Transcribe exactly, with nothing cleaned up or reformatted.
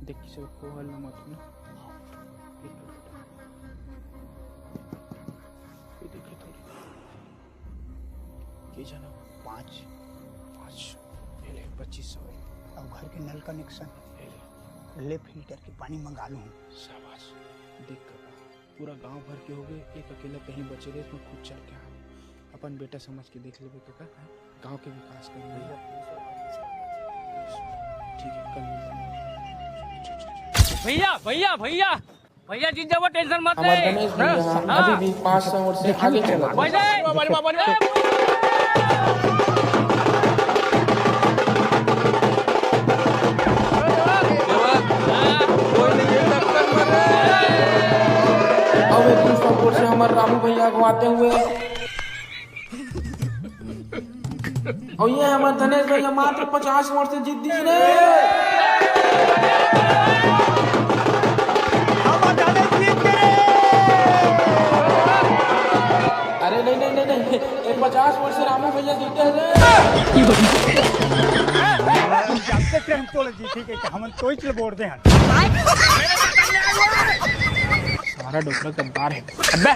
देख किसी को हल्ला मत हो ना। ये देखे थोड़ी। के जना? पाँच। पाँच। ये ले, पच्चीस सौ है। अब घर के नल कनेक्शन। ये ले। ले फिल्टर के पानी मंगा लूँ। शाबाश। देख काका, पूरा गांव भर के हो गए, एक अकेला कहीं बचे रहे, इसमें खुद चल के आओ। अपन बेटा समझ के देख लेबे काका, हैं? गांव के विकास कर लेबे। ठीक है, कल मिलते हैं। भैया, भैया, भैया, भैया जीत जाओ, टेंशन मत ले। हमारे गणेश भैया हाँ। अभी भी पाँच सौ वोट से आगे चल रहे हैं। बजे। अब एक दूसरा वोट से हमारे रामू भैया को आते हुए। और ये हमारे धनेश भैया मात्र पचास वोट से जीत दिए रे। अरे नहीं, नहीं, नहीं, नहीं, ये पचास वोट से रामू भैया जीते हैं रे। हम जानते थे, हम तो जीते के, हम तो इसलिए वोट दे हैं। सारा डोकरा गद्दार है। अबे।